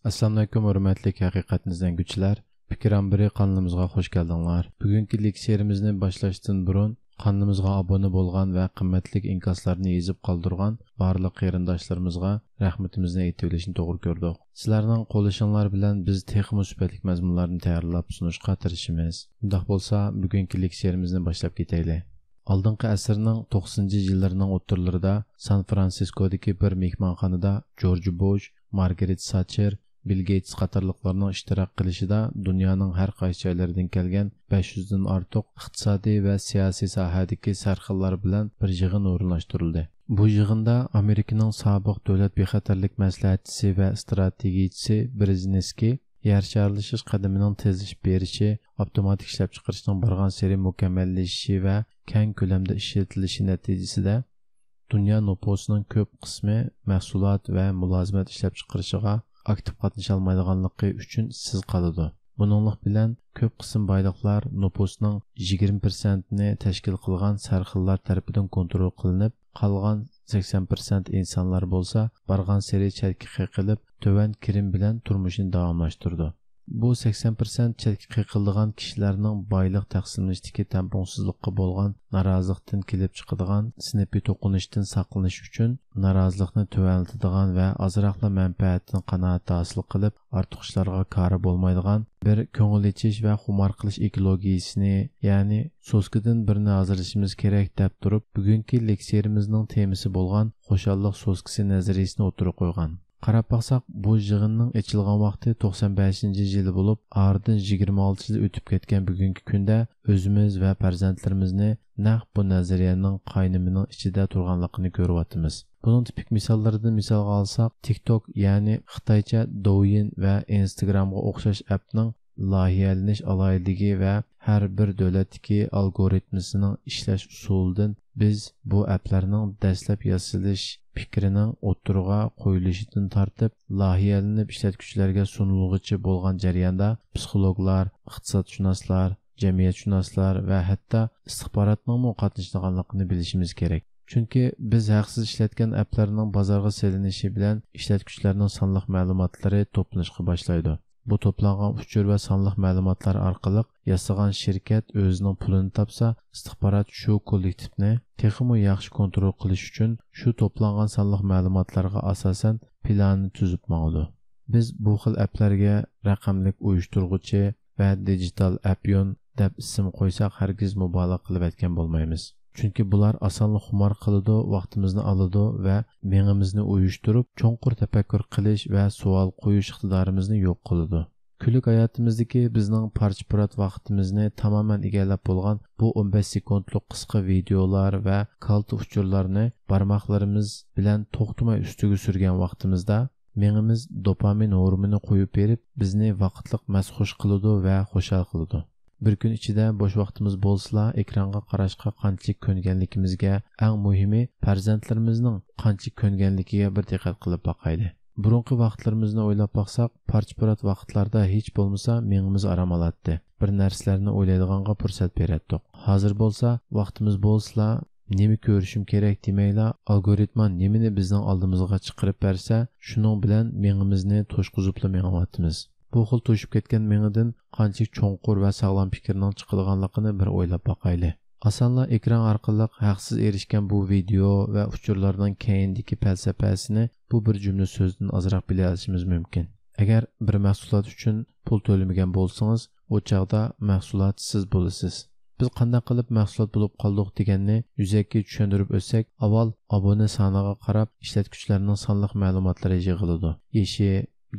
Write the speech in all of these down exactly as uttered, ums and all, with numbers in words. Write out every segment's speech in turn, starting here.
ئەسسالامۇئەلەيكۇم، ھۆرمەتلىك ھەقىقەتنى ئىزدەڭگۈچىلەر. پىكىر ئامبىرى قانىلىمىزغا خوش كەلدىڭلار. بۈگۈنكى لېكسىيەمىزنى باشلاشتىن بۇرۇن، قانىلىمىزغا ئابۇنە بولغان ۋە قىممەتلىك ئىنكاسلارنى يېزىپ قالدۇرغان بارلىق قېرىنداشلىرىمىزغا رەھمىتىمىزنى ئېيتىۋېلىشنى توغرا كۆردۇق. سىلەرنىڭ قوللىشىڭلار بىلەن بىز تېخىمۇ سۈپەتلىك مەزمۇنلارنى تەييارلاپ سۇنۇشقا تىرىشىمىز. ئۇنداق بولسا، بۈگۈنكى لېكسىيەمىزنى باشلاپ كېتەيلى. ئالدىنقى ئەسىرنىڭ توقسىنىنچى يىللىرىنىڭ ئوتتۇرىلىرىدا سان فرانسىسكودىكى بىر مېھمانخانىدا جورج بۇش، مارگرېت ساتچېر، بىل گېيتس قاتارلىقلارنىڭ ئىشتىراك قىلىشىدا دۇنيانىڭ ھەر قايسى جايلىرىدىن كەلگەن بەش يۈزدىن ئارتۇق ئىقتىسادىي ۋە سىياسىي ساھەدىكى سەرخىللار بىلەن بىر يىغىن ئورۇنلاشتۇرۇلدى. بۇ يىغىندا ئامېرىكىنىڭ سابىق دۆلەت بىخەتەرلىك مەسلىھەتچىسى ۋە ئىستراتېگىيىچىسى برېزنېسكىي يەر شارلىشىش قەدىمىنىڭ تېزلىشىپ بېرىشى، ئاپتوماتىك ئىشلەپچىقىرىشنىڭ بارغانسېرى مۇكەممەللىشىشى ۋە كەڭ كۆلەمدە ئىشلىتىلىشى نەتىجىسىدە، دۇنيا نوپۇسىنىڭ كۆپ قىسمى مەھسۇلات ۋە مۇلازىمەت ئىشلەپچىقىرىشىغا ئاكتىپ قاتنىشالمايدىغانلىقى ئۈچۈن ئىشسىز قالىدۇ. بۇنىڭلىق بىلەن، كۆپ قىسىم بايلىقلار نوپۇسنىڭ يىگىرمە پىرسەنتىنى تەشكىل قىلغان سەرخىللار تەرىپىدىن كونترول قىلىنىپ، قالغان سەكسەن پىرسەنت ئىنسانلار بولسا بارغانسېرى چەتكە قېقىلىپ، تۆۋەن كىرىم بىلەن تۇرمۇشىنى داۋاملاشتۇرىدۇ. بۇ سەكسەن پىرسەنت چەتكە قېقىلىدىغان كىشىلەرنىڭ بايلىق تەقسىملىشىشتىكى تەڭپۇڭسىزلىققا بولغان نارازىلىقتىن كېلىپ چىقىدىغان سىنىپىي توقۇنۇشتىن ساقلىنىش ئۈچۈن، نارازىلىقنى تۆۋەنلىتىدىغان ۋە ئازراقلا مەنپەئەتتىن قانائەت ھاسىل قىلىپ، ئارتۇق ئىشلارغا كارى بولمايدىغان بىر كۆڭۈل ئېچىش ۋە خۇمار قىلىش ئېكولوگىيىسىنى، يەنى سوسكىدىن بىرنى ھازىرلىشىمىز كېرەك دەپ تۇرۇپ، بۈگۈنكى لېكسىيەمىزنىڭ تېمىسى بولغان خۇشاللىق سوسكىسى نەزەرىيىسىنى ئوتتۇرىغا قويغان. قاراپ باقساق، بۇ يىغىننىڭ ئېچىلغان ۋاقتى توقسان بەشىنچى يىلى بولۇپ، ئارىدىن يىگىرمە ئالتە يىل ئۆتۈپ كەتكەن بۈگۈنكى كۈندە ئۆزىمىز ۋە پەرزەنتلىرىمىزنى نەق بۇ نەزەرىيەنىڭ قاينىمىنىڭ ئىچىدە تۇرغانلىقىنى كۆرۈۋاتىمىز. بۇنىڭ تىپىك مىساللىرىدىن مىسالغا ئالساق، تىك توك، يەنى خىتايچە دوۋيىن ۋە ئىنستاگرامغا ئوخشاش ئەپنىڭ لايىھەلىنىش ئالاھىدىلىكى ۋە ھەر بىر دۆلەتتىكى ئالگورىتمىسىنىڭ ئىشلەش ئۇسۇلىدىن بىز بۇ ئەپلەرنىڭ دەسلەپ ياسىلىش پىكرىنىڭ ئوتتۇرىغا قويۇلۇشىدىن تارتىپ، لايىھەلىنىپ ئىشلەتكۈچىلەرگە سۇنۇلغۇچە بولغان جەرياندا پسىخولوگلار، ئىقتىسادشۇناسلار، جەمئىيەتشۇناسلار ۋە ھەتتا ئىستىخباراتنىڭمۇ قاتنىشىدىغانلىقىنى بىلىشىمىز كېرەك. چۈنكى بىز ھەقسىز ئىشلەتكەن ئەپلەرنىڭ بازارغا سېلىنىشى بىلەن ئىشلەتكۈچىلەرنىڭ سانلىق مەلۇماتلىرى توپلىنىشقا باشلايدۇ. بۇ توپلانغان ئۇچۇر ۋە سانلىق مەلۇماتلار ئارقىلىق ياسىغان شىركەت ئۆزىنىڭ پۇلىنى تاپسا، ئىستىخبارات شۇ كوللېكتىپنى تېخىمۇ ياخشى كونترول قىلىش ئۈچۈن شۇ توپلانغان سانلىق مەلۇماتلارغا ئاساسەن پىلانىنى تۈزۈپ ماڭىدۇ. بىز بۇ خىل ئەپلەرگە رەقەملىك ئۇيۇشتۇرغۇچى ۋە دىجىتال ئەپيون دەپ ئىسىم قويساق، ھەرگىز مۇبالىغە قىلىۋەتكەن بولمايمىز. چۈنكى بۇلار ئاسانلا خۇمار قىلىدۇ، ۋاقتىمىزنى ئالىدۇ ۋە مېڭىمىزنى ئۇيۇشتۇرۇپ، چوڭقۇر تەپەككۇر قىلىش ۋە سوئال قويۇش ئىقتىدارىمىزنى يوق قىلىدۇ. كۈنلۈك ھاياتىمىزدىكى بىزنىڭ پارچە-پۇرات ۋاقتىمىزنى تامامەن ئىگىلەپ بولغان بۇ ئون بەش سېكۇنتلۇق قىسقا ۋىدېئولار ۋە كالتە ئۇچۇرلارنى بارماقلىرىمىز بىلەن توختىماي ئۈستىگە سۈرگەن ۋاقتىمىزدا، مېڭىمىز دوپامىن ھورمونى قويۇپ بېرىپ، بىزنى ۋاقىتلىق مەستخۇش قىلىدۇ ۋە خۇشال قىلىدۇ. بىر كۈن ئىچىدە بوش ۋاقتىمىز بولسىلا، ئېكرانغا قاراشقا قانچىلىك كۆنگەنلىكىمىزگە، ئەڭ مۇھىمى، پەرزەنتلىرىمىزنىڭ قانچىلىك كۆنگەنلىكىگە بىر دىققەت قىلىپ باقايلى. بۇرۇنقى ۋاقىتلىرىمىزنى ئويلاپ باقساق، پارچە-پۇرات ۋاقىتلاردا ھېچ بولمىسا مېڭىمىز ئارام ئالاتتى. بىر نەرسىلەرنى ئويلايدىغانغا پۇرسەت بېرەتتۇق. ھازىر بولسا ۋاقتىمىز بولسىلا، نېمە كۆرۈشۈم كېرەك دېمەيلا، ئالگورىتما نېمىنى بىزنىڭ ئالدىمىزغا چىقىرىپ بەرسە، شۇنىڭ بىلەن مېڭىمىزنى توشقۇزۇپلا مېڭىۋاتىمىز. بۇ خىل توشۇپ كەتكەن مېڭىدىن قانچىلىك چوڭقۇر ۋە ساغلام پىكىرنىڭ چىقىدىغانلىقىنى بىر ئويلاپ باقايلى. ئاسانلا ئېكران ئارقىلىق ھەقسىز ئېرىشكەن بۇ ۋىدېئو ۋە ئۇچۇرلارنىڭ كەينىدىكى پەلسەپەسىنى بۇ بىر جۈملە سۆزدىن ئازراق بىلەلىشىمىز مۇمكىن. ئەگەر بىر مەھسۇلات ئۈچۈن پۇل تۆلىمىگەن بولسىڭىز، ئۇ چاغدا مەھسۇلاتسىز بولىسىز. بىز قانداق قىلىپ مەھسۇلات بولۇپ قالدۇق دېگەننى يۈزەكى چۈشەندۈرۈپ ئۆتسەك، ئاۋۋال ئابۇنە سانىغا قاراپ ئىشلەتكۈچىلەرنىڭ سانلىق مەلۇماتلىرى يىغىلىدۇ. يېشى،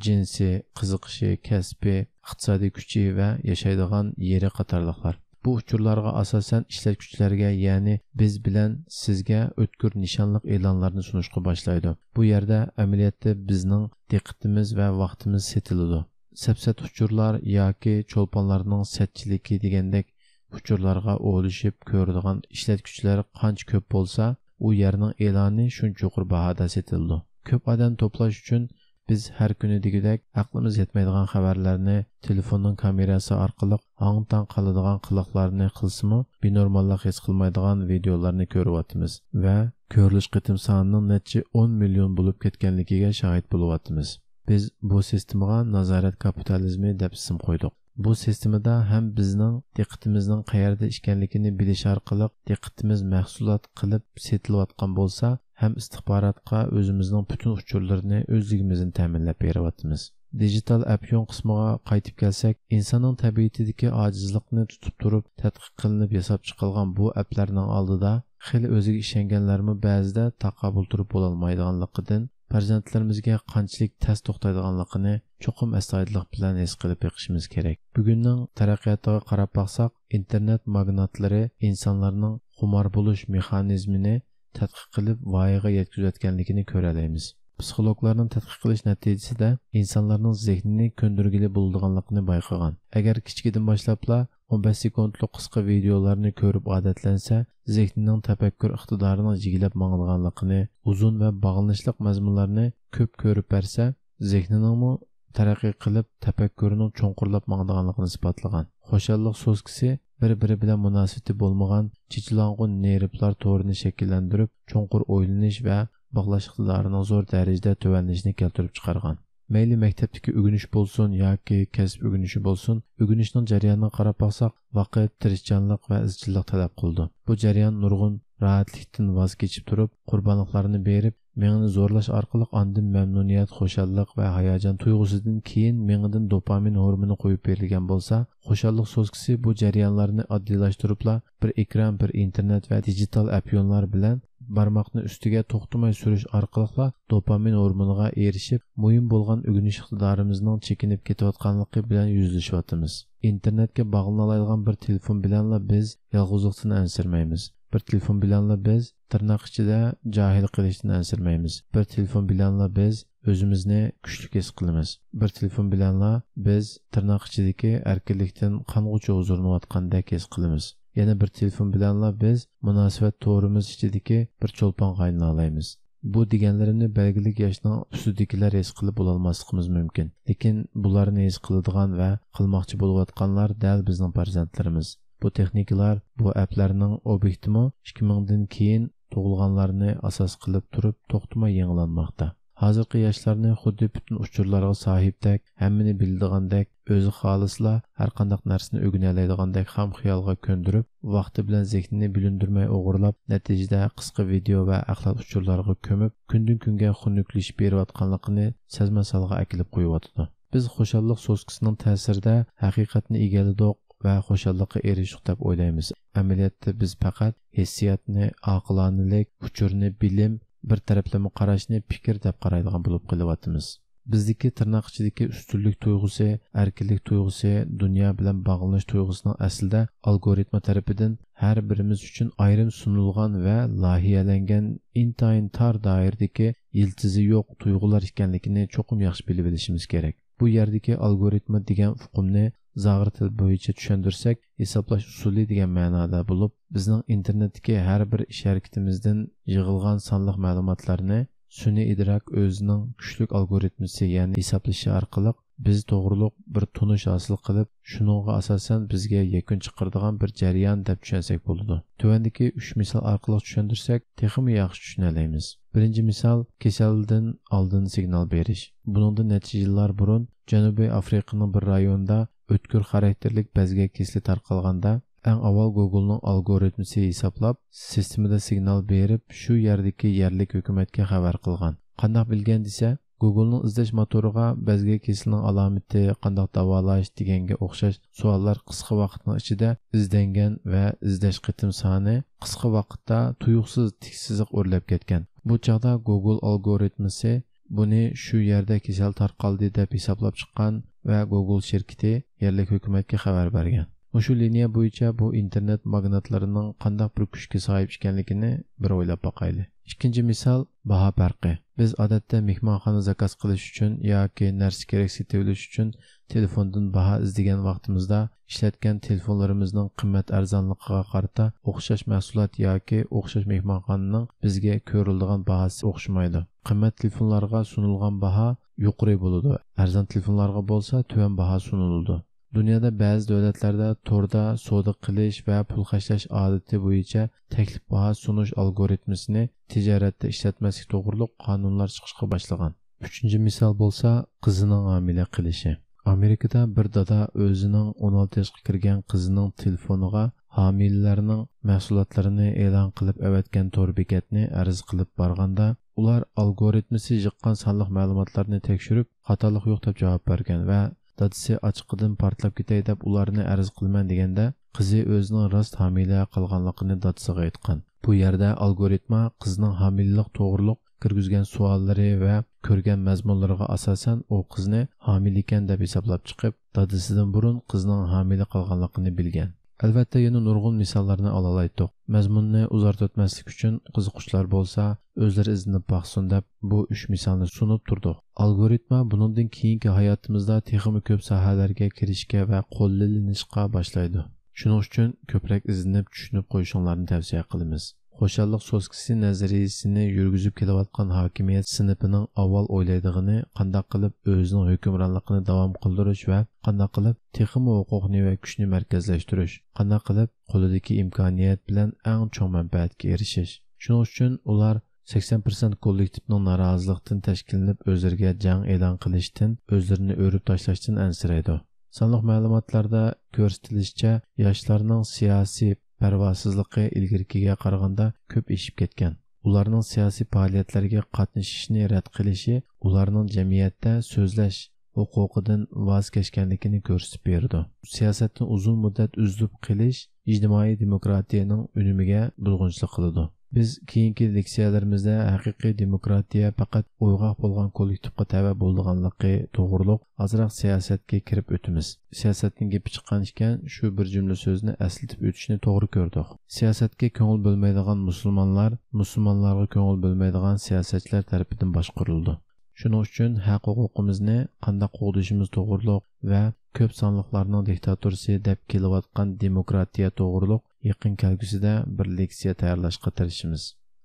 جىنسى، قىزىقىشى، كەسپى، ئىقتىسادىي كۈچى ۋە ياشايدىغان يېرى قاتارلىقلار. بۇ ئۇچۇرلارغا ئاساسەن ئىشلەتكۈچىلەرگە، يەنى بىز بىلەن سىزگە ئۆتكۈر نىشانلىق ئېلانلارنى سۇنۇشقا باشلايدۇ. بۇ يەردە ئەمەلىيەتتە بىزنىڭ دىققىتىمىز ۋە ۋاقتىمىز سېتىلىدۇ. سەپسەت ئۇچۇرلار ياكى چولپانلارنىڭ سەتچىلىكى دېگەندەك ئۇچۇرلارغا ئولىشىپ كۆرىدىغان ئىشلەتكۈچىلەر قانچە كۆپ بولسا، ئۇ يەرنىڭ ئېلانى شۇنچە يۇقىرى باھادا سېتىلىدۇ. كۆپ ئادەم توپلاش ئۈچۈن بىز ھەر كۈنى دېگۈدەك ئەقلىمىز يەتمەيدىغان خەۋەرلەرنى، تېلېفوننىڭ كامېراسى ئارقىلىق ھاڭ-تاڭ قالىدىغان قىلىقلارنى قىلسىمۇ، بىنورماللىق ھېس قىلمايدىغان ۋىدېئولارنى كۆرۈۋاتىمىز ۋە كۆرۈلۈش قېتىم سانىنىڭ نەچچە ئون مىليون بولۇپ كەتكەنلىكىگە شاھىت بولۇۋاتىمىز. بىز بۇ سىستېمىغا نازارەت كاپىتالىزمى دەپ ئىسىم قويدۇق. بۇ سىستېمىدا ھەم بىزنىڭ دىققىتىمىزنىڭ قەيەردە ئىكەنلىكىنى بىلىش ئارقىلىق، دىققىتىمىز مەھسۇلات قىلىپ سېتىلىۋاتقان بولسا، ھەم ئىستىخباراتقا ئۆزىمىزنىڭ پۈتۈن ئۇچۇرلىرىنى ئۆزلۈكىمىزدىن تەمىنلەپ بېرىۋاتىمىز. دىجىتال ئەپيون قىسمىغا قايتىپ كەلسەك، ئىنساننىڭ تەبىئىتىدىكى ئاجىزلىقنى تۇتۇپ تۇرۇپ تەتقىق قىلىنىپ ياساپ چىقىلغان بۇ ئەپلەرنىڭ ئالدىدا خېلى ئۆزىگە ئىشەنگەنلەرمۇ بەزىدە تاقابىل تۇرۇپ بولالمايدىغانلىقىدىن، پەرزەنتلىرىمىزگە قانچىلىك تەس توختايدىغانلىقىنى چوقۇم ئەستايىدىللىق بىلەن ھېس قىلىپ بېقىشىمىز كېرەك. بۈگۈننىڭ تەرەققىياتىغا قاراپ باقساق، ئىنتېرنېت ماگناتلىرى ئىنسانلارنىڭ خۇمار بولۇش مېخانىزمىنى تەتقىق قىلىپ ۋايىغا يەتكۈزۈۋەتكەنلىكىنى كۆرەلەيمىز. پسىخولوگلارنىڭ تەتقىق قىلىش نەتىجىسىدە ئىنسانلارنىڭ زېھنىنى كۆندۈرگىلى بولىدىغانلىقىنى بايقىغان. ئەگەر كىچىكىدىن باشلاپلا ئون بەش سېكۇنتلۇق قىسقا ۋىدېئولارنى كۆرۈپ ئادەتلەنسە، زېھنىنىڭ تەپەككۇر ئىقتىدارىنىڭ يېگىلەپ ماڭىدىغانلىقىنى، ئۇزۇن ۋە باغلىنىشلىق مەزمۇنلارنى كۆپ كۆرۈپ بەرسە، زېھنىنىڭمۇ تەرەققىي قىلىپ، تەپەككۇرىنىڭ چوڭقۇرلاپ ماڭىدىغانلىقىنى ئىسپاتلىغان. خۇشاللىق سوسكىسى بىر-بىرى بىلەن مۇناسىۋىتى بولمىغان چېچىلاڭغۇ نېرۋىلار تورىنى شەكىللەندۈرۈپ، چوڭقۇر ئويلىنىش ۋە باغلاش ئىقتىدارىنىڭ زور دەرىجىدە تۆۋەنلىشىنى كەلتۈرۈپ چىقارغان. مەيلى مەكتەپتىكى ئۆگىنىش بولسۇن ياكى كەسىپ ئۆگىنىشى بولسۇن، ئۆگىنىشنىڭ جەريانىغا قاراپ باقساق، ۋاقىت، تىرىشچانلىق ۋە ئىزچىللىق تەلەپ قىلىدۇ. بۇ جەريان نۇرغۇن راھەتلىكتىن ۋاز كېچىپ تۇرۇپ، قۇربانلىقلارنى بېرىپ، مېڭىنى زورلاش ئارقىلىق ئاندىن مەمنۇنىيەت، خۇشاللىق ۋە ھاياجان تۇيغۇسىدىن كېيىن مېڭىدىن دوپامىن ھورمونى قويۇپ بېرىلگەن بولسا، خۇشاللىق سوسكىسى بۇ جەريانلارنى ئاددىيلاشتۇرۇپلا، بىر ئېكران، بىر ئىنتېرنېت ۋە دىجىتال ئەپيونلار بىلەن بارماقنى ئۈستىگە توختىماي سۈرۈش ئارقىلىقلا دوپامىن ھورمونىغا ئېرىشىپ، مۇھىم بولغان ئۆگىنىش ئىقتىدارىمىزنىڭ چېكىنىپ كېتىۋاتقانلىقى بىلەن يۈزلىشىۋاتىمىز. ئىنتېرنېتكە باغلىنالايدىغان بىر تېلېفون بىلەنلا بىز يالغۇزلۇقتىن ئەنسىرىمەيمىز. بىر تېلېفون بىلەنلا بىز تىرناق ئىچىدە جاھىل قېلىشتىن ئەنسىرىمەيمىز. بىر تېلېفون بىلەنلا بىز ئۆزىمىزنى كۈچلۈك ھېس قىلىمىز. بىر تېلېفون بىلەنلا بىز تىرناق ئىچىدىكى ئەركىنلىكتىن قانغۇچە ھۇزۇرلىنىۋاتقاندەك ھېس قىلىمىز. يەنە بىر تېلېفون بىلەنلا بىز مۇناسىۋەت تورىمىز ئىچىدىكى بىر چولپانغا ئايلىنالايمىز. بۇ دېگەنلىرىمنى بەلگىلىك ياشنىڭ ئۈستىدىكىلەر ھېس قىلىپ بولالماسلىقىمىز مۇمكىن. لېكىن بۇلارنى ھېس قىلىدىغان ۋە قىلماقچى بولۇۋاتقانلار دەل بىزنىڭ پەرزەنتلىرىمىز. بۇ تېخنىكىلار، بۇ ئەپلەرنىڭ ئوبيېكتىمۇ ئىككى مىڭدىن كېيىن تۇغۇلغانلارنى ئاساس قىلىپ تۇرۇپ توختىماي يېڭىلانماقتا. ھازىرقى ياشلارنى خۇددى پۈتۈن ئۇچۇرلارغا ساھىبتەك، ھەممىنى بىلىدىغاندەك، ئۆزى خالىسىلا ھەرقانداق نەرسىنى ئۆگىنەلەيدىغاندەك خام خىيالغا كۆندۈرۈپ، ۋاقتى بىلەن زېھنىنى بىلىندۈرمەي ئوغرىلاپ، نەتىجىدە قىسقا ۋىدېئو ۋە ئەخلەت ئۇچۇرلارغا كۆمۈپ، كۈندىن-كۈنگە خۇنۈكلىشىپ بېرىۋاتقانلىقىنى سەزمە سالغا ئەكېلىپ قويۇۋاتىدۇ. بىز خۇشاللىق سوسكىسىنىڭ تەسىرىدە ھەقىقەتنى ئىگىلىدۇق ۋە خۇشاللىققا ئېرىشتۇق دەپ ئويلايمىز. ئەمەلىيەتتە بىز پەقەت ھېسسىياتنى، ئاقىلانىلىك، ئۇچۇرنى بىلىم، بىر تەرەپلىمە قاراشنى پىكىر دەپ قارايدىغان بولۇپ قېلىۋاتىمىز. بىزدىكى تىرناق ئىچىدىكى ئۈستۈنلۈك تۇيغۇسى، ئەركىنلىك تۇيغۇسى، دۇنيا بىلەن باغلىنىش تۇيغۇسىنىڭ ئەسلىدە ئالگورىتما تەرىپىدىن ھەر بىرىمىز ئۈچۈن ئايرىم سۇنۇلغان ۋە لايىھەلەنگەن ئىنتايىن تار دائىرىدىكى يىلتىزى يوق تۇيغۇلار ئىكەنلىكىنى چوقۇم ياخشى بىلىۋېلىشىمىز كېرەك. بۇ يەردىكى ئالگورىتما دېگەن ئۇقۇمنى زاغرا تىل بويىچە چۈشەندۈرسەك، ھېسابلاش ئۇسۇلى دېگەن مەنادا بولۇپ، بىزنىڭ ئىنتېرنېتتىكى ھەر بىر ئىش ھەرىكىتىمىزدىن يىغىلغان سانلىق مەلۇماتلارنى سۈنئىي ئىدراك ئۆزىنىڭ كۈچلۈك ئالگورىتمىسى، يەنى ھېسابلىشى ئارقىلىق بىز توغرۇلۇق بىر تونۇش ھاسىل قىلىپ، شۇنىڭغا ئاساسەن بىزگە يەكۈن چىقىرىدىغان بىر جەريان دەپ چۈشەنسەك بولىدۇ. تۆۋەندىكى ئۈچ مىسال ئارقىلىق چۈشەندۈرسەك، تېخىمۇ ياخشى چۈشىنەلەيمىز. بىرىنچى مىسال، كېسەلدىن ئالدىن سىگنال بېرىش. بۇنىڭدىن نەچچە يىللار بۇرۇن جەنۇبىي ئافرىقىنىڭ بىر رايونىدا ئۆتكۈر خاراكتېرلىك بەزگەك كېسىلى تارقالغاندا، ئەڭ ئاۋۋال گوگولنىڭ ئالگورىتمىسى ھېسابلاپ، سىستېمىدا سىگنال بېرىپ، شۇ يەردىكى يەرلىك ھۆكۈمەتكە خەۋەر قىلغان. قانداق بىلگەن دېسە، گوگولنىڭ ئىزدەش موتورىغا بەزگەك كېسىلىنىڭ ئالامىتى، قانداق داۋالاش دېگەنگە ئوخشاش سوئاللار قىسقا ۋاقىتنىڭ ئىچىدە ئىزدەنگەن ۋە ئىزدەش قېتىم سانى قىسقا ۋاقىتتا تۇيۇقسىز تىك سىزىق ئۆرلەپ كەتكەن. بۇ چاغدا گوگول ئالگورىتمىسى بۇنى شۇ يەردە كېسەل تارقالدى دەپ ھېسابلاپ چىققان ۋە گوگول شىركىتى يەرلىك ھۆكۈمەتكە خەۋەر بەرگەن. مۇشۇ لىنىيە بويىچە بۇ ئىنتېرنېت ماگناتلىرىنىڭ قانداق بىر كۈچكە ساھىب ئىكەنلىكىنى بىر ئويلاپ باقايلى. ئىككىنچى مىسال، باھا پەرقى. بىز ئادەتتە مېھمانخانا زاكاز قىلىش ئۈچۈن ياكى نەرسە كېرەك سېتىۋېلىش ئۈچۈن تېلېفوندىن باھا ئىزدىگەن ۋاقتىمىزدا، ئىشلەتكەن تېلېفونلىرىمىزنىڭ قىممەت ئەرزانلىقىغا قارىتا ئوخشاش مەھسۇلات ياكى ئوخشاش مېھمانخانىنىڭ بىزگە كۆرۈلىدىغان باھاسى ئوخشىمايدۇ. قىممەت تېلېفونلارغا سۇنۇلغان باھا يۇقىرى بولىدۇ، ئەرزان تېلېفونلارغا بولسا تۆۋەن باھا سۇنۇلىدۇ. دۇنيادا بەزى دۆلەتلەردە توردا سودا قىلىش ۋە پۇل خەجلەش ئادىتى بويىچە تەكلىپ باھا سۇنۇش ئالگورىتمىسىنى تىجارەتتە ئىشلەتمەسلىك توغرۇلۇق قانۇنلار چىقىشقا باشلىغان. ئۈچىنچى مىسال بولسا قىزىنىڭ ھامىلە قېلىشى. ئامېرىكىدا بىر دادا ئۆزىنىڭ ئون ئالتە ياشقا كىرگەن قىزىنىڭ تېلېفونىغا ھامىلىلەرنىڭ مەھسۇلاتلىرىنى ئېلان قىلىپ ئەۋەتكەن تور بېكەتنى ئەرز قىلىپ بارغاندا، ئۇلار ئالگورىتمىسى يىغقان سانلىق مەلۇماتلارنى تەكشۈرۈپ، خاتالىق يوق دەپ جاۋاب بەرگەن ۋە دادىسى ئاچچىقىدىن پارتلاپ كېتەي دەپ ئۇلارنى ئەرز قىلىمەن دېگەندە، قىزى ئۆزىنىڭ راست ھامىلە قالغانلىقىنى دادىسىغا ئېيتقان. بۇ يەردە ئالگورىتما قىزنىڭ ھامىلىلىق توغرۇلۇق كىرگۈزگەن سوئاللىرى ۋە كۆرگەن مەزمۇنلىرىغا ئاساسەن ئۇ قىزنى ھامىلە ئىكەن دەپ ھېسابلاپ چىقىپ، دادىسىدىن بۇرۇن قىزنىڭ ھامىلە قالغانلىقىنى بىلگەن. ئەلۋەتتە، يەنە نۇرغۇن مىساللارنى ئالالايتتۇق. مەزمۇننى ئۇزارتىۋەتمەسلىك ئۈچۈن، قىزىققۇچىلار بولسا ئۆزلىرى ئىزدىنىپ باقسۇن دەپ بۇ ئۈچ مىسالنى سۇنۇپ تۇردۇق. ئالگورىتما بۇنىڭدىن كېيىنكى ھاياتىمىزدا تېخىمۇ كۆپ ساھەلەرگە كىرىشكە ۋە قوللىنىشقا باشلايدۇ. شۇنىڭ ئۈچۈن كۆپرەك ئىزدىنىپ چۈشىنىپ قويۇشۇڭلارنى تەۋسىيە قىلىمىز. خۇشاللىق سوسكىسى نەزەرىيىسىنى يۈرگۈزۈپ كېلىۋاتقان ھاكىمىيەت سىنىپىنىڭ ئاۋۋال ئويلايدىغىنى قانداق قىلىپ ئۆزىنىڭ ھۆكۈمرانلىقىنى داۋام قىلدۇرۇش ۋە قانداق قىلىپ تېخىمۇ ھوقۇقنى ۋە كۈچنى مەركەزلەشتۈرۈش، قانداق قىلىپ قولىدىكى ئىمكانىيەت بىلەن ئەڭ چوڭ مەنپەئەتكە ئېرىشىش. شۇنىڭ ئۈچۈن ئۇلار سەكسەن پىرسەنت كوللېكتىپنىڭ نارازىلىقتىن تەشكىللىنىپ ئۆزلىرىگە جەڭ ئېلان قىلىشتىن، ئۆزلىرىنى ئۆرۈپ تاشلاشتىن ئەنسىرەيدۇ. سانلىق مەلۇماتلاردا كۆرسىتىلىشىچە، ياشلارنىڭ سىياسىي پەرۋاسىزلىقى ئىلگىرىكىگە قارىغاندا كۆپ ئېشىپ كەتكەن. ئۇلارنىڭ سىياسىي پائالىيەتلەرگە قاتنىشىشنى رەت قىلىشى ئۇلارنىڭ جەمئىيەتتە سۆزلەش ھوقۇقىدىن ۋاز كەچكەنلىكىنى كۆرسىتىپ بېرىدۇ. سىياسەتتىن ئۇزۇن مۇددەت ئۈزۈلۈپ قېلىش ئىجتىمائىي دېموكراتىيەنىڭ ئۈنۈمىگە بۇزغۇنچىلىق قىلىدۇ. بىز كېيىنكى لېكسىيەلىرىمىزدە ھەقىقىي دېموكراتىيە پەقەت ئويغاق بولغان كوللېكتىپقا تەۋە بولىدىغانلىقى توغرۇلۇق ئازراق سىياسەتكە كىرىپ ئۆتىمىز. سىياسەتنىڭ گېپى چىققان ئىكەن، شۇ بىر جۈملە سۆزنى ئەسلىتىپ ئۆتۈشنى توغرا كۆردۇق. سىياسەتكە كۆڭۈل بۆلمەيدىغان مۇسۇلمانلار مۇسۇلمانلارغا كۆڭۈل بۆلمەيدىغان سىياسەتچىلەر تەرىپىدىن باشقۇرۇلىدۇ. شۇنىڭ ئۈچۈن ھەق ھوقۇقىمىزنى قانداق قوغدىشىمىز توغرۇلۇق ۋە كۆپ سانلىقلارنىڭ دىكتاتورىسى دەپ كېلىۋاتقان دېموكراتىيە توغرۇلۇق يېقىن كەلگۈسىدە بىر لېكسىيە تەييارلاشقا تىرىشىمىز.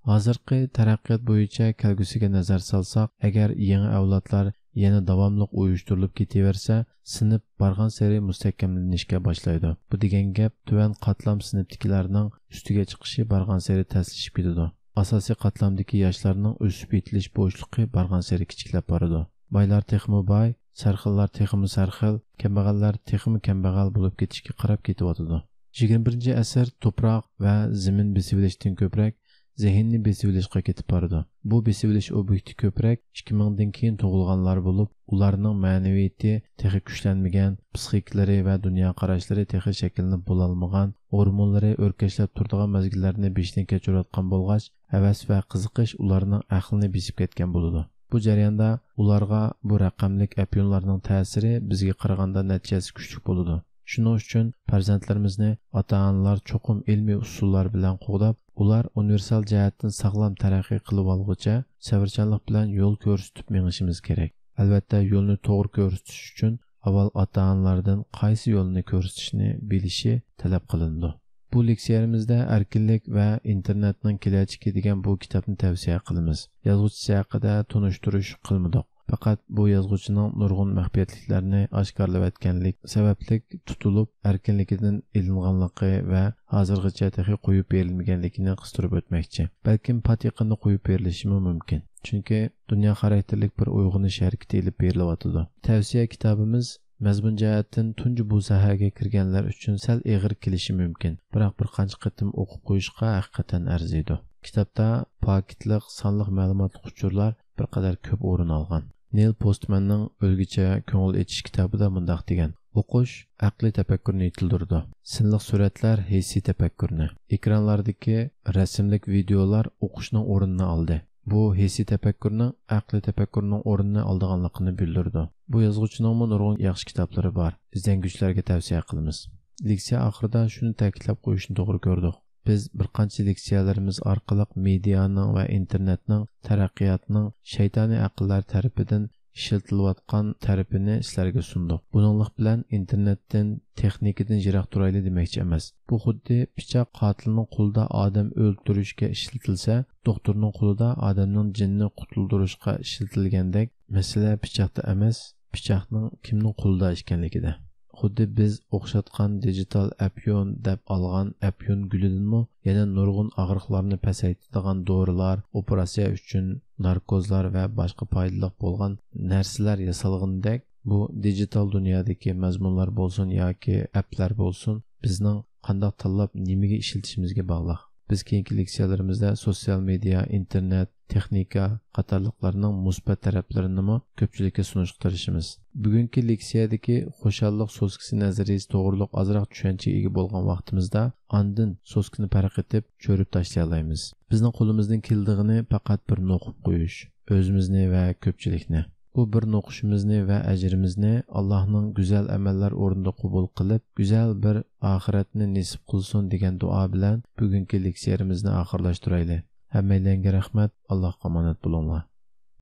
ھازىرقى تەرەققىيات بويىچە كەلگۈسىگە نەزەر سالساق، ئەگەر يېڭى ئەۋلادلار يەنە داۋاملىق ئۇيۇشتۇرۇلۇپ كېتىۋەرسە، سىنىپ بارغانسېرى مۇستەھكەملىنىشكە باشلايدۇ. بۇ دېگەن گەپ، تۆۋەن قاتلام سىنىپتىكىلەرنىڭ ئۈستىگە چىقىشى بارغانسېرى تەسلىشىپ كېتىدۇ. ئاساسىي قاتلامدىكى ياشلارنىڭ ئۆسۈپ يېتىلىش بوشلۇقى بارغانسېرى كىچىكلەپ بارىدۇ. بايلار تېخىمۇ باي، سەرخىللار تېخىمۇ سەرخىل، كەمبەغەللەر تېخىمۇ كەمبەغەل بولۇپ كېتىشكە قاراپ كېتىۋاتىدۇ. يىگىرمە بىرىنچى ئەسىر توپراق ۋە زېمىن بېسىۋېلىشتىن كۆپرەك زېھىننى بېسىۋېلىشقا كېتىپ بارىدۇ. بۇ بېسىۋېلىش ئوبيېكتى كۆپرەك ئىككى مىڭدىن كېيىن تۇغۇلغانلار بولۇپ، ئۇلارنىڭ مەنىۋىيىتى تېخى كۈچلەنمىگەن، پسىخىكىلىرى ۋە دۇنيا قاراشلىرى تېخى شەكىللىنىپ بولالمىغان، ھورمونلىرى ئۆركەشلەپ تۇرىدىغان مەزگىللەرنى بېشىدىن كەچۈرۈۋاتقان بولغاچ، ھەۋەس ۋە قىزىقىش ئۇلارنىڭ ئەقلىنى بېسىپ كەتكەن بولىدۇ. بۇ جەرياندا ئۇلارغا بۇ رەقەملىك ئەپيۇنلارنىڭ تەسىرى بىزگە قارىغاندا نەچچە ھەسسە كۈچلۈك بولىدۇ. شۇنىڭ ئۈچۈن پەرزەنتلىرىمىزنى ئاتا-ئانىلار چوقۇم ئىلمىي ئۇسۇللار بىلەن قوغداپ، ئۇلار ئۇنىۋېرسال جەھەتتىن ساغلام تەرەققىي قىلىۋالغۇچە سەۋرچانلىق بىلەن يول كۆرسىتىپ مېڭىشىمىز كېرەك. ئەلۋەتتە، يولنى توغرا كۆرسىتىش ئۈچۈن ئاۋۋال ئاتا-ئانىلاردىن قايسى يولنى كۆرسىتىشنى بىلىشى تەلەپ قىلىنىدۇ. بۇ لېكسىيەمىزدە ئەركىنلىك ۋە ئىنتېرنېتنىڭ كېلەچىكى دېگەن بۇ كىتابنى تەۋسىيە قىلىمىز. يازغۇچىسى ھەققىدە تونۇشتۇرۇش قىلمىدۇق. پەقەت بۇ يازغۇچىنىڭ نۇرغۇن مەخپىيەتلىكلەرنى ئاشكارىلاۋەتكەنلىك سەۋەبلىك تۇتۇلۇپ، ئەركىنلىكىدىن ئېلىنغانلىقى ۋە ھازىرغىچە تېخى قويۇپ بېرىلمىگەنلىكىنى قىستۇرۇپ ئۆتمەكچى. بەلكىم پات يېقىندا قويۇپ بېرىلىشىمۇ مۇمكىن. چۈنكى دۇنيا خاراكتېرلىك بىر ئويغىنىش ھەرىكىتى ئېلىپ بېرىلىۋاتىدۇ. تەۋسىيە كىتابىمىز مەزمۇن جەھەتتىن تۇنجى بۇ ساھەگە كىرگەنلەر ئۈچۈن سەل ئېغىر كېلىشى مۇمكىن، بىراق بىر قانچە قېتىم ئوقۇپ قويۇشقا ھەقىقەتەن ئەرزىيدۇ. كىتابتا پاكىتلىق، سانلىق مەلۇماتلىق ئۇچۇرلار بىر قەدەر كۆپ ئورۇن ئالغان. نېيل پوستماننىڭ ئۆلگىچە كۆڭۈل ئېچىش كىتابىدا مۇنداق دېگەن: «ئوقۇش ئەقلىي تەپەككۇرنى يېتىلدۈرىدۇ. سىنلىق سۈرەتلەر ھېسسىي تەپەككۇرنى، ئېكرانلاردىكى رەسىملىك ۋىدېئولار ئوقۇشنىڭ ئورنىنى ئالدى.» بۇ ھېسسىي تەپەككۇرنىڭ ئەقلىي تەپەككۇرنىڭ ئورنىنى ئالىدىغانلىقىنى بىلدۈرىدۇ. بۇ يازغۇچىنىڭمۇ نۇرغۇن ياخشى كىتابلىرى بار. ئىزدەنگۈچىلەرگە تەۋسىيە قىلىمىز. لېكسىيە ئاخىرىدا شۇنى تەكىتلەپ قويۇشنى توغرا كۆردۇق. بىز بىر قانچە لېكسىيەلىرىمىز ئارقىلىق مېدىيانىڭ ۋە ئىنتېرنېتنىڭ تەرەققىياتنىڭ شەيتانىي ئەقىللەر تەرىپىدىن ئىشلىتىلىۋاتقان تەرىپىنى سىلەرگە سۇندۇق. بۇنىڭلىق بىلەن ئىنتېرنېتتىن، تېخنىكىدىن يىراق تۇرايلى دېمەكچى ئەمەس. بۇ خۇددى پىچاق قاتىلنىڭ قولىدا ئادەم ئۆلتۈرۈشكە ئىشلىتىلسە، دوختۇرنىڭ قولىدا ئادەمنىڭ جېنىنى قۇتۇلدۇرۇشقا ئىشلىتىلگەندەك، مەسىلە پىچاقتا ئەمەس، پىچاقنىڭ كىمنىڭ قولىدا ئىكەنلىكىدە. خۇددى بىز ئوخشاتقان دىجىتال ئەپيۈن دەپ ئالغان ئەپيۈن گۈلىدىنمۇ يەنە نۇرغۇن ئاغرىقلارنى پەسەيتىدىغان دورىلار، ئوپېراتسىيە ئۈچۈن ناركوزلار ۋە باشقا پايدىلىق بولغان نەرسىلەر ياسالغىنىدەك، بۇ دىجىتال دۇنيادىكى مەزمۇنلار بولسۇن ياكى ئەپلەر بولسۇن، بىزنىڭ قانداق تاللاپ، نېمىگە ئىشلىتىشىمىزگە باغلىق. بىز كېيىنكى لېكسىيەلىرىمىزدە سوتسىيال مېدىيا، ئىنتېرنېت، تېخنىكا قاتارلىقلارنىڭ مۇسبەت تەرەپلىرىنىمۇ كۆپچىلىككە سۇنۇشقا تىرىشىمىز. بۈگۈنكى لېكسىيەدىكى خۇشاللىق سوسكىسى نەزەرىيىسى توغرۇلۇق ئازراق چۈشەنچىگە ئىگە بولغان ۋاقتىمىزدا، ئاندىن سوسكىنى پەرق ئېتىپ چۆرۈپ تاشلىيالايمىز. بىزنىڭ قولىمىزدىن كېلىدىغىنى پەقەت بىر نوقۇپ قويۇش، ئۆزىمىزنى ۋە كۆپچىلىكنى. بۇ بىر نوقۇشىمىزنى ۋە ئەجرىمىزنى ئاللاھنىڭ گۈزەل ئەمەللەر ئورنىدا قوبۇل قىلىپ، گۈزەل بىر ئاخىرەتنى نېسىپ قىلسۇن دېگەن دۇئا بىلەن بۈگۈنكى لېكسىيەمىزنى ئاخىرلاشتۇرايلى. ھەممەيلەنگە رەھمەت، ئاللاھقا ئامانەت بولۇڭلار.